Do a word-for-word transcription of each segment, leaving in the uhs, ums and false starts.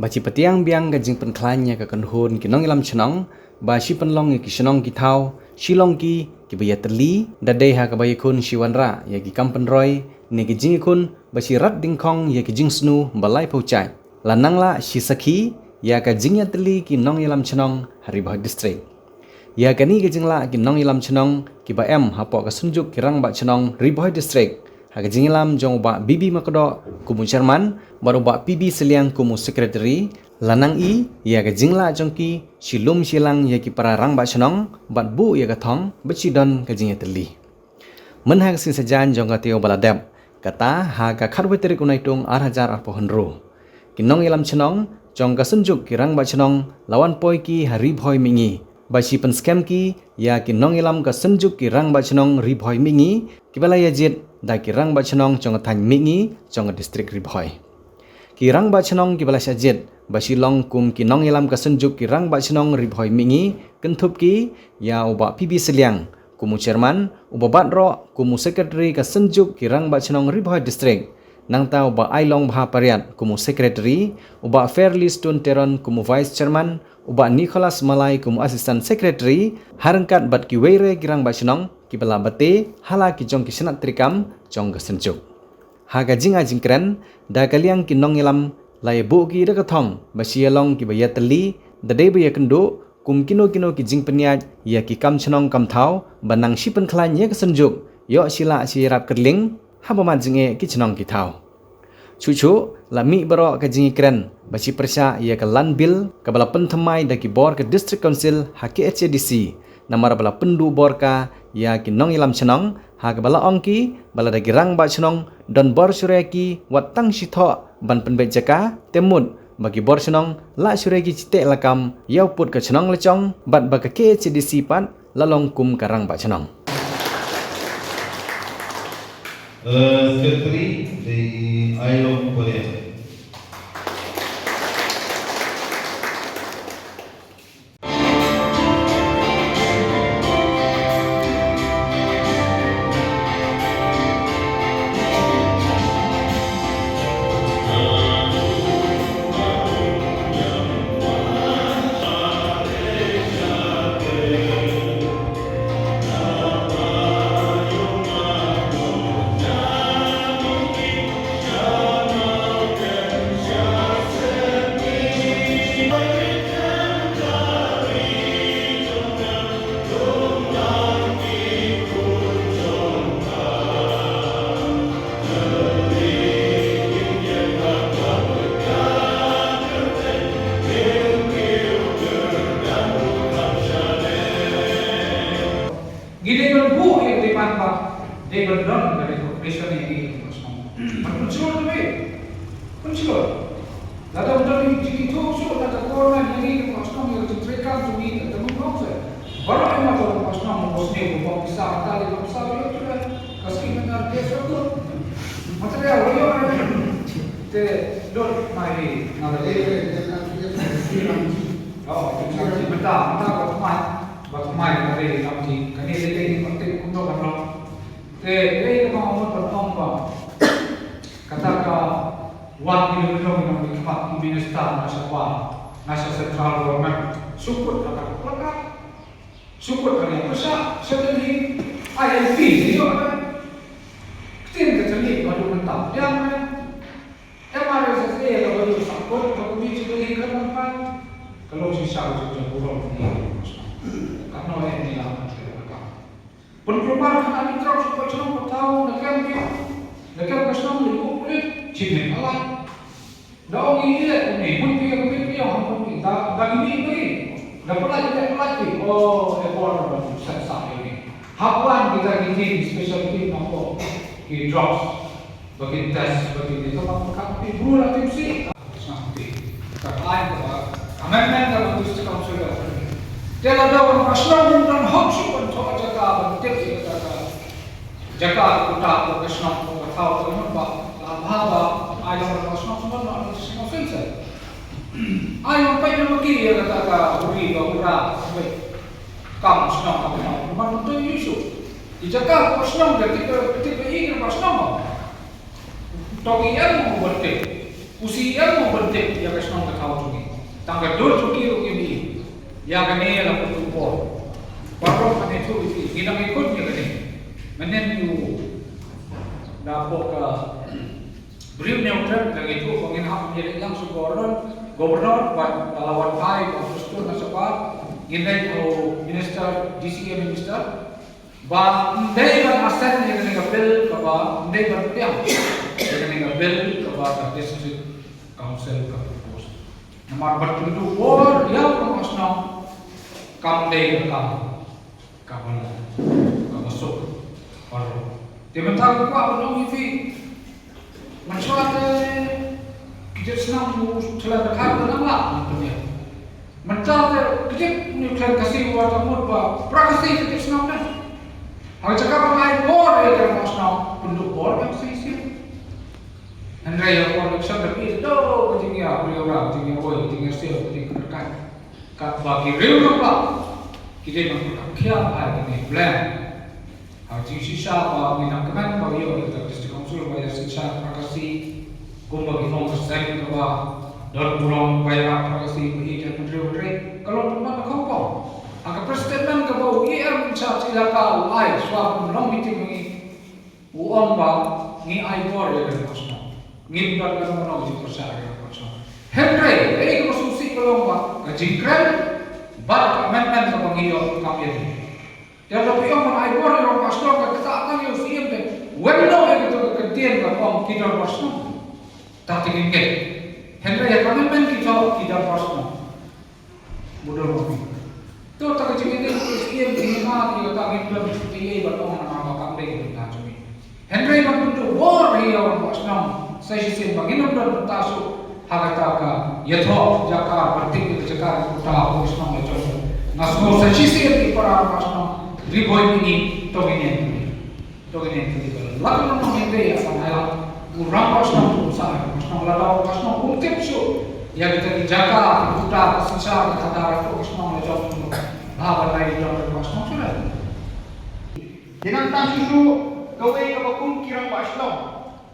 Ba shi pyntiang biang ka jingpynkhlaiñ ïa ka kynhun ki nongïalam shnong ba shi pynlong ïa ki shnong ki thaw, shi long ki kiba ïatylli, da dei ha kaba ïakhun shi wanrah ïa ki kam pynroi ne ki jingïakhun ba shi rat dyngkhong ïa ki jingsnu ba laiphew jait. La nang lah shi sakhi ïa ka jingïatylli ki nongïalam shnong ha Ri Bhoi District. Ïa kane ka jinglah ki nongïalam shnong kiba em hapoh ka Synjuk ki Rangbah Shnong Ri Bhoi District, ha ka jingïalam jong u Bah B B Makdoh kum u chairman bad u Bah P B Sylliang kum u secretary, la nang ïa ka jinglah jong ki shi lum shi lang ïa ki para rangbah shnong bad buh ïa ka thong ba shi don ka jingïatylli. Mynha ka sngi Saitjaiñ jong ka taïew ba la dep, kata ha ka khatwei tarik u Naitung ar hajar arphew hynriew, ki nongïalam shnong jong ka Synjuk ki Rangbah Shnong la wan poi ki ha Ri Bhoi Mihngi ba shi pynskhem ki ïa ki nongïalam ka Synjuk ki Rangbah Shnong Ri Bhoi Mihngi kiba la ïajied da ki rangbah shnong jong ka thaiñ Mihngi jong ka distrik Ri Bhoi. Ki rangbah shnong kiba la shah jied ba shi long kum ki nongïalam ka Synjuk ki Rangbah Shnong Ri Bhoi Mihngi, kynthup ki ïa u Bah P B Sylliang kum u chairman, u Bah Bat Roh kum u secretary ka Synjuk ki Rangbah Shnong Ri Bhoi District, nangta u Bah Ailong Bha Pariat kum u secretary, u Bah Fairley Stone Teron kum u vice chairman, u Bah Nicholas Malai kum u assistant secretary, ha ryngkat bad kiwei re ki rangbah shnong kiba la bate ha la ki jong ki shnat treikam jong ka Synjuk. Ha ka jingai jingkren, da ka liang ki nongïalam la ïabuh ki da ka thong ba shi ïa long kiba ïatylli, da dei ba ïakynduh kum kino kino ki jingpynïaid ïa ki kam shnong kam thaw, ba nang shi pynkhlaiñ ïa ka Synjuk, ïoh shi lah shi ïarap kyrling ha ba mad jingeh ki shnong ki thaw. Shuh shuh la mih baroh ka jingïakren ba shi pyrshah ïa ka Land Bill kaba la pynthymmai da ki bor ka District Council ha K H A D C, namar ba la pynduh bor ka ïa ki nongïalam shnong, ha kaba la ong ki ba lada ki rangbah shnong don bor shuh ïa ki wat tang shi thoh ban pynbeit jaka, te mut ba ki bor shnong lah shuh ïa ki shu teh lakam ïa u pud ka shnong la jong, bad ba ka K H A D C pat la long kum ka rangbah shnong. Eh, Secretary, dei Ailong Porian. Ngi dei ban buh ïa ka demand ba dei ban don ka recognition ïa ngi kum ka shnong. Ban pynshlur ïa ngi. Pynshlur. Lada ym don ïa ngi jingithuh shuh na ka government ïa ngi kum ka shnong, ïa ka jingtreikam jong ngi, ka tymmen long se. Baroh ïa ma to kum ka shnong, kum ka shnong, kum ka pisa, ka tali, ka pisa, ka ïoh tu ka skim na ka pisa tu. Material ïoh. Te dot mai na ka Oh, mynta, mynta ka thymmai, ba thymmai ka dei ka kamti, kane dei dei ka kamti kumno kan long. Te dei ka ma ngan ban ong ba kata ka wan ki dei ki dei ki khmat ki minister na sha kwai, na sha central government. Shu kut ka ka plakat. Shu kut ka ïa pyrshah sha Delhi. Ai M P ïoh ka. Ktien ka thylliej ba dei mynta biang ka. M R S S A ka ba ïoh sahkut ka kmie sha Delhi ka nang pan. Ka long shisha ka jingburom ïa ka. Katno eh ngi la ka. Pynkulmar kane ka drugs ka shnong ka thaw na kem ki, na kem ka shnong, leit buh pulit, jin ne ka la. Da ong ïa ine, mut phi ka mut phi ong mut phi, da, da kine phi, da pynlait, da pynlait phi. Oh, e bor ba sat sa ïa ine. Hap wan kita ki team, special team na ko, ki drugs. Ba kin test, ba kin ïa, ka ba ka phi briew la tipsy. Sngap phi. Ka aiñ ka ba, amendment ka ba District Council ka ba. Te lada wan ka shnong ym don hok shuh ban thoh jaka ban tip ïa ka, ka jaka ka kata ka shnong ka thaw ka, ym ba la bha ba ai long ka shnong shnong na District Council se. Ai long peit na ma ki ïa kata ka huri ka hura. Kam shnong ka ba. Ym ban mynta ïa shuh. Ki jaka ka shnong ka tip ka tip ka ïa ka shnong. To ki ïa mo ba tip. U CEM u pyntip ïa ka shnong ka thaw jong ngi. Tang ka dur jong ki ruh kim i. Ïa kane la pynduh bor. Baroh kane tu ïa ki. Ngi dang ikut ïa kane. Mynnin u da pok ka briew neutral da ngi tu ba ngin hap ïa lang sha governor, governor bad da la wan phai ba sustun na sapa. Ngin dei u minister, DCA minister. Ba ym dei ban assent ïa kane ka bill kaba ym dei ban pdiang ïa kane ka bill kaba ka District Council ka propose. Namar ban pynduh bor ïa u rangbah shnong kam dei ka kam kaba long kaba suk baroh. Te mynta ka kwah ban ong ïa phi, mynshuwa te ki jait snam u Thailand ka kha ka nang lah ban pynïaid. Mynta te ki jait u Thailand Khasi wa ta mut ba pra Khasi ki jait snam ne. Ha ka jaka ba ngai bor ïa ka rangbah shnong pynduh bor ïa ka Khasi shisien. Hynrei ha ka election da phi da ka jingïa briew ra, jingïa wei, jingïa siew, jingïa kyrkai. Katba ki riew rangbah ki dei ban pyrkhat khia bha ïa kane plan. Ha ka jingshisha ba ngi dang kmen ba ïoh ïa ka District Council ba ïa shisha pra Khasi kumba ki long ka seng kaba don burom ba ïa pra Khasi ba ïa ka hynriew hynrei ka long pynban ka khongpong. Ha ka press statement kaba u EM in charge ilaka u ai shuwa ban long meeting ngi, u ong ba ngi ai bor ïa ka rangbah shnong. Ngim don ka nongno jingpyrshah ïa ka rangbah shnong. Hynrei ei kaba sngewsih ka long ba ka jingkren bad ka amendment kaba ngi ïoh kam ïa Te lada phi ong ban ai bor ïa u rangbah shnong, ka ktah tang ïa u CEM te. Wen noh ïa kito ki kyntien ba ong ki dorbar shnong. Ta te ngin ngeit. Hynrei ïa ka mynmen kito ki dorbar shnong. Mudui ma phi. To ta ka jingïadei u CEM te ngin ma ki, ta ngin don ki ei ban ong namar ba kam dei ka bynta jong ngi. Hynrei ban pynduh bor ïa u rangbah shnong sa shisien ba ngin ym don bynta shuh ha kata ka ïathoh jaka ban tip ïa ka jaka ka puta ha u shnong la jong. Nga sngew sa shisien ki para rangbah shnong Ri Bhoi Mihngi to ngin ïeng. To ngin ïeng, la ka nong ngin ïeng ïa ka nai la. U rangbah shnong u sa rangbah shnong, lada u rangbah shnong um tip shuh ïa kita ki jaka ki puta ka synshar ka thadar ka shnong la jong. Bha ban lai jong rangbah shnong shuh. Te nangta shuh shuh kawei kaba kum ki rangbah shnong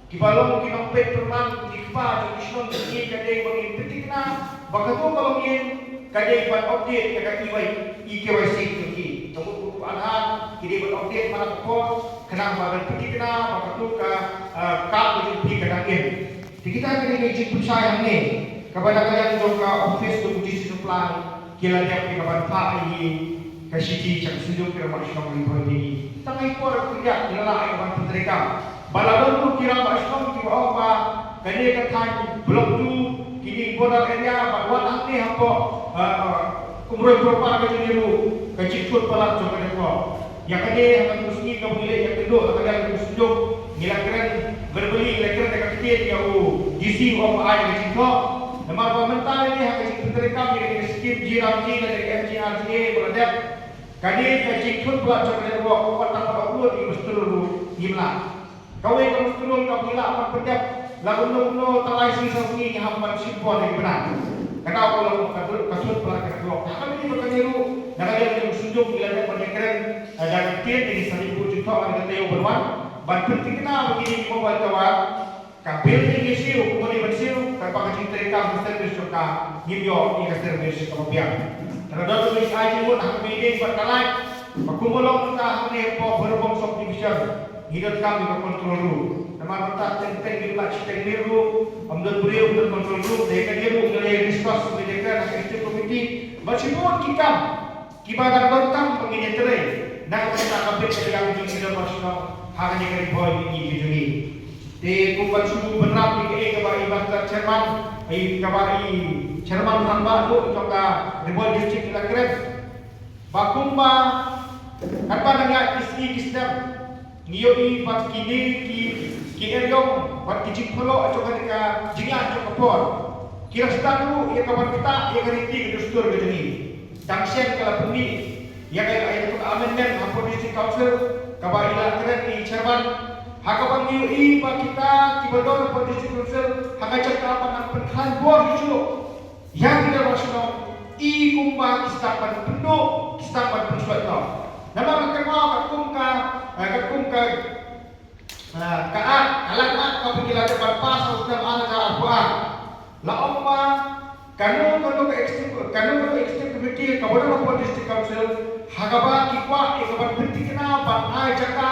kiba long ki nongpeit pyrman, ki kpa jong ki shnong jong ngi, ka dei ba ngin pynthikna ba kato ka longïing ka dei ban update ïa ka E Y, E K Y C jong ki. Ka mut u Aadhaar ki dei ban update man la ka por khnang ba ngan pynthikna ba kato ka, ah, card ka jong phi ka dang im. Te kita ki dei ki jingpynshai hangne kaba na ka liang jong ka office jong u DC Supply ki la dep ïa ka ban phah ïa ka shithi sha ka Synjuk ki rangbah shnong Ri Bhoi Mihngi. Tang ïa ka por ka dei ki la lah ïa ka ban pyntreikam. Ba la don ruh ki rangbah shnong kiba ong ba kane ka thaiñ Block two, kine ki border area, bad wat hangne hapoh, ah, Umroi Proper ka jong ngi ruh ka jingthut palat jong ka network. Ïa kane ha kane ka sngi kaba ngi leit ïakynduh ha ka liang jong ka Synjuk, ngi la kren verbally, ngi la kren da ka ktien ïa u DC u ong ba ai da ka jingthoh. Namar ba mynta lane ha ka jingpyntreikam ïa kane ka skim G R A M G lane ka M G N R E G A ba la dep, kane ka jingthut palat jong ka network, wat tang ban upload ïa ka musterul ruh ngim lah. Kawei ka musterul kaba ngi lah ban pyndep la kumno kumno, tang lai sngi saw sngi ngi hap ban shim por ïa ki bnai. Ka daw ka long ka thut palat ka network. Ha kane ka por kane ruh na ka liang jong ka Synjuk ngi la dep ban ïakren, eh, da ka ktien, da ki sanibuh jingthoh ha ka taïew ban wan ban pynthikna ba kine ki mobile tower ka bill te ngi siew kumba dei ban siew, katba ka jingtreikam ka service jong ka ngim ïoh ïa ka service kaba biang. Te lada don ruh ki ai jingmut ha kaba ïadei bad ka light, ba kumba long mynta hangne hapoh Banbung Subdivision ngi donkam ïa ka control room. Namar mynta teng teng ngim lah shiteng miet ruh, ym don briew, ym don control room, te ka dei ruh ngi la ïa discuss, ngi la ïakren ha ka executive committee bad shibun ki kam kiba dang donkam ba ngin ïatrei na ka bynta ka bit ka biang jong ngi ki dorbar shnong ha kane ka Ri Bhoi Mihngi ka jong ngi. Te kum ban shu bynrap ïa kaei kaba i Master Chairman, i kaba i Chairman rangbah ruh jong ka Ri Bhoi District i la kren ba kumba katba nang ïaid ki sngi ki snem, ngi ïohi ba kine ki, ki eriong bad ki jingphylla jong kane ka jingïaid jong ka por ki la sdang ruh ïa ka ban ktah ïa ka riti ka dustur ka jong ngi. Dang shen ka la pynmih ïa ka, ïa ka amendment hapoh District Council kaba i la kren i Chairman, ha kaba ngi ïohi ba kita kiba don hapoh District Council ha ka jaka ban nang pynkhlaiñ bor shuh shuh ïa ki dorbar shnong, i kumba ki sdang ban pynduh, ki sdang ban pynshlur noh. Namar ka kynmaw katkum ka, eh, katkum ka, eh, ka Act, ka Land Act kaba ki la dep ban pass ha u snem ar hajar arphew ar. La ong ba kano kano ka executive, kano kano executive committee kaba don hapoh District Council, ha kaba ki kwah ïa ka ban pynthikna ban ai jaka,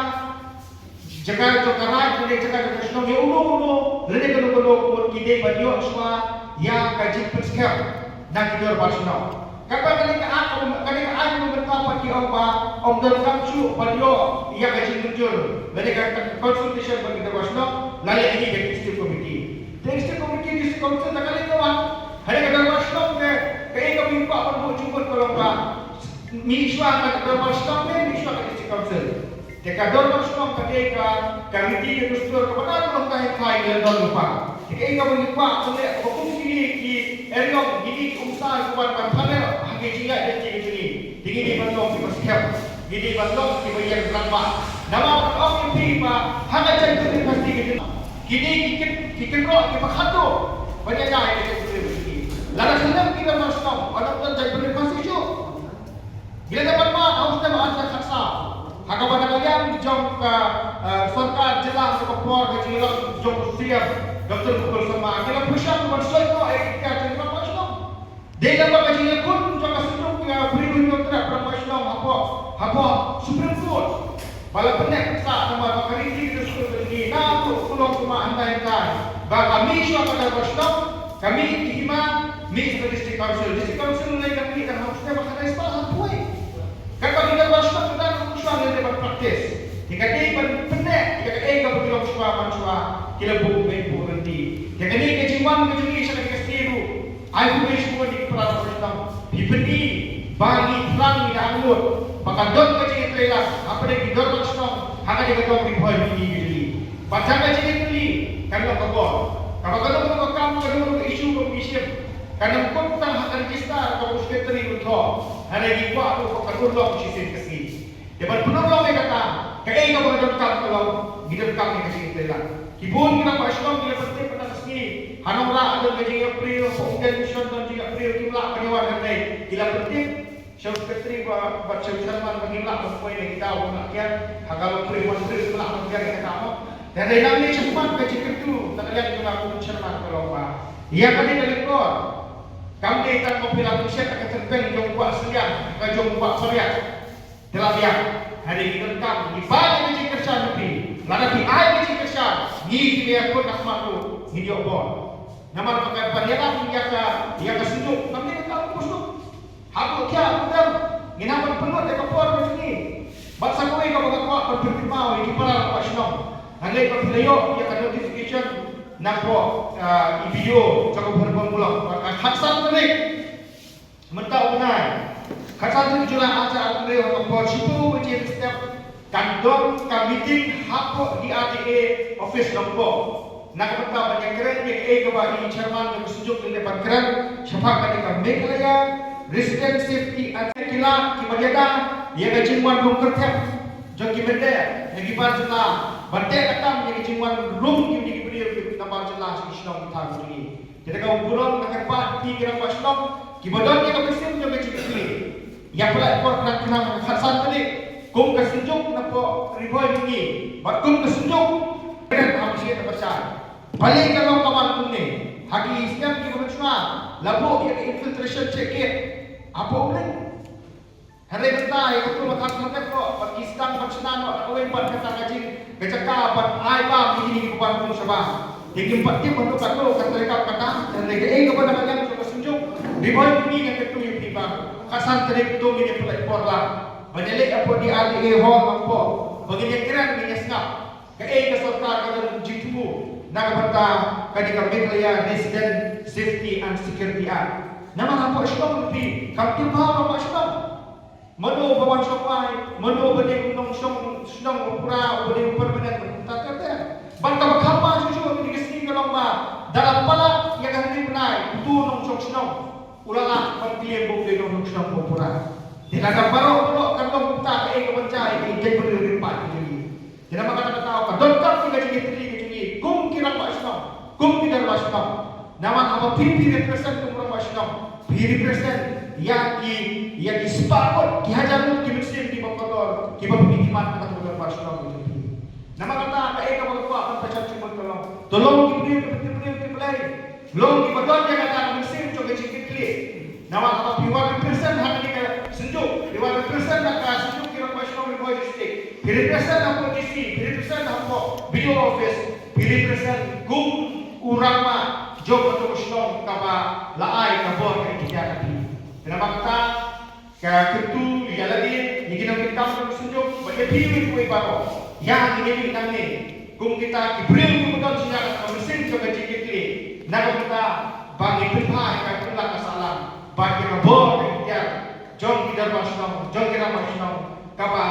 jaka jong ka raid lane jaka jong ka shnong ïa uno uno, lane kano kano ka bun, ki dei ban ïoh shuwa ïa ka jingpynskhem na ki dorbar shnong. Katba kane ka act, kane ka act mynta pat ki ong ba ym donkam shuh ban ïoh ïa ka jingmynjur lane ka consultation bad ki dorbar shnong, la leh hi da ka executive committee. Te executive committee, district council, te ka leh ka wan ha ka dorbar shnong, te kaei kaba ngi kwah ban buh jingmut ka long ba mih shuwa ka dorbar shnong ne mih shuwa ka district council. Te ka dorbar shnong ka dei ka, ka riti ka dustur kaba na ka long ka hynrei ka don lypa. Te kaei kaba ngi kwah ban leh, kaba kum kine ki eriong, kine ki umsar, kaba ban pynlong ha ki jingïaid lynti ka jong ngi. Te ngi dei ban long kiba skhem, ngi dei ban long kiba ïeng rangbah. Namar ban ong ïa phi ba ha ka jaitbynriew Khasi ka jong ngi, kine ki kyn, ki kynroh kiba khatduh ban ïada ïa ka jaitbynriew ka jong ngi. Lada khlem ki dorbar shnong, wat nym don jaitbynriew Khasi shuh. Ngi la dep ban mad ha u snem ar hajar khatsaw, ha kaba na ka liang jong ka, eh, sorkar jylla ha ka por ka jingïalang jong u Siem Doctor Mukul Sangma, ngi la pyrshang ban soi noh ïa ki tiar jong ki rangbah shnong. Dei lyngba ka jingïakhun jong ka Synjuk, ka Briew Hynñiewtrep Rangbah Shnong hapoh, hapoh Supreme Court. Ba la pynneh pynsah namar ba ka riti ka dustur ka jong ngi na ka kulong kumba hynrei hynrei ba ka mih shuwa ka dorbar shnong, ka mih ki hima, mih sha ka District Council. District Council lei ka mih ka ha u snem ba khatlai spah sanphew. Katba ki dorbar shnong ka dang kum shuwa ngi dei ban practice. Te ka dei ban pynneh ïa kaei kaba ki long shuwa man shuwa, ki la buh beit buh lynti. Te kane ka jingwan ka jong ngi sha kane ka sngi ruh, ai khublei shibun ïa ki para dorbar shnong. Phi pyni ba ngi thrang, ngi la angnud ba ka don ka jingïatreilang hapdeng ki dorbar shnong ha kane ka dong Ri Bhoi Mihngi ka jong ngi. Bad tang ka jingïatreilang kan long ka bor. Kaba ka long ka kam, ka long ka issue kaba ngi shim, kan ym kut tang ha ka register kaba u secretary u thoh. Hynrei ngi kwah ruh ba kan urlong shisien ka sngi. Te ban pynurlong ïa kata, kaei kaba ka donkam ka long, ngi donkam ïa ka jingïatreilang. Ki bun ki rangbah shnong ki la pyntip mynta ka sngi, ha Nongrah don ka jingïapriew, ha Umden Mission don jingïapriew, kim lah ban ïawan hynrei ki la pyntip sha u secretary bad sha u chairman ba ngim lah ban poi na kita, kim lah kiar, ha ka long priew man priew kim lah ban kiar ïa kata mo. Te hynrei nangne shakhmat ka jingkyntu na ka liang jong nga kum u chairman ka long ba ïa kane ka lyngkor kam dei tang ba phi la pynshet ha ka tyrpeng jong u Bah Sylliang, ka jong u Bah Sylliang. Te la biang, hynrei ngi donkam, ngi pan ïa ka jingkyrshan na phi. Lada phi ai ka jingkyrshan, ngi ki ba ïakhun na khmat ruh ngin ïoh bor. Namar ba ka ban ïalam ïa ka, ïa ka Synjuk, kam dei ka kam kaba suk. Haduh khia haduh dem, ngi nang ban pynlut ïa ka por ka jong ngi. Bad sa kawei kaba nga kwah ban pynkynmaw ïa ki para rangbah shnong, nga ngeit ba phi la ïoh ïa ka notification napoh, ah, i B D O jong ka Bhoirymbong Block ba ka khatsan tarik mynta u bnai, khatsan tarik July ar hajar arphew hynriew, ha ka por shiphew baje mynstep, kan don ka meeting hapoh D R D A office Nongpoh. Na ka bynta ban ïakren ïa kaei kaba i chairman jong ka Synjuk u la dep ban kren shaphang kane ka Meghalaya Resident Safety Act, ki lad ki ban ïada ïa ka jingwan rung kyrthep jong ki mynder na ki bar jylla, ban teh ka tam ïa ka jingwan rung jong ki briew na bar jylla sha ki shnong ki thaw jong ngi. Te da ka burom nga kyrpad ïa phi ki rangbah shnong kiba don ïa ka mynsiem jong ka jingkitkhlieh, ïa pynlait por khnang khnang ha ka khatsan tarik kum ka Synjuk napoh Ri Bhoi Mihngi bad kum ka Synjuk kren ha ka mynsiem ka pyrshah. Balei ka long ka wan kumne? Ha ki snem kiba mynshuwa la buh ïa ka infiltration check gate hapoh Umling. Hynrei mynta ïa kato la kham kham dep noh, bad ki sdang ban shna noh da kawei pat kata ka jing, ka jaka ban ai bam ïa kine kiba wan kum shabar. Te ngim pat tip haduh katno ka trei kam kata, hynrei kaei kaba na ka liang jong ka Synjuk Ri Bhoi Mihngi nga kyntu ïa phi ba khatsan tarik to ngin ïa pynlait por lang ban ïaleh hapoh D R D A hall hapoh, ba ngin ïa kren, ngin ïa sngap kaei ka sorkar ka don jingthmu na ka bynta kane ka Meghalaya Resident Safety and Security Act. Namar hapoh shnong phi kam tip ba hapoh shnong mano ba wan shong wai, mano ba dei u nongshong shnong ba pura, ba dei u permanent, ba kumta ter ter. Bad kaba kham bha shuh shuh ha kine ki sngi ka long ba da la palat ïa ka hynriew bnai uto u nongshong shnong u la lah ban claim ba u dei u nongshong shnong ba pura. Te lada baroh baroh kan long kumta, kaei ka ban jia ïa ki jaitbynriew rympait ki jong ngi? Te namar kata kata ka donkam ïa ka jingïatreilang ka jong ngi kum ki rangbah shnong, kum ki dorbar shnong. Namar haba phi, phi represent kum rangbah shnong, phi represent ïa ki, ïa ki spah ngut, ki hajar ngut ki mynsiem kiba kordor, kiba phi khmih khmat ha ka dorbar shnong ka jong phi. Namar kata kaei kaba nga kwah ban pynshai jingmut ka long, to long ki briew kiba, ki briew kiba lei. Long kiba don ïa kata ka mynsiem jong ka jingkitkhlieh. Namar kata phi wan represent ha kane ka synjuk, phi wan represent ha ka synjuk ki rangbah shnong Ri Bhoi District, phi represent ha P G C, phi represent ha B D O office, phi represent kum u rangbah jong ka shnong kaba la ai ka bor ka iktiar ha phi. Namar kata ka kyntu ïa lade, ïa ki nongkitkam jong ka synjuk bad ïa phi iwei pa iwei baroh. Ïa ngi ngi nangne kum kita ki briew kiba don shisha ka mynsiem jong ka jingkitkhlieh. Na ka bynta ba ngin pynphai ka pynlong ka sahlang bad ïa ka bor ka iktiar jong ki dorbar shnong, jong ki rangbah shnong, kaba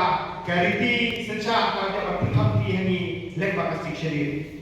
ka riti synshar ka dei ban pynthame ïa ngi lem bad ka stik sharif.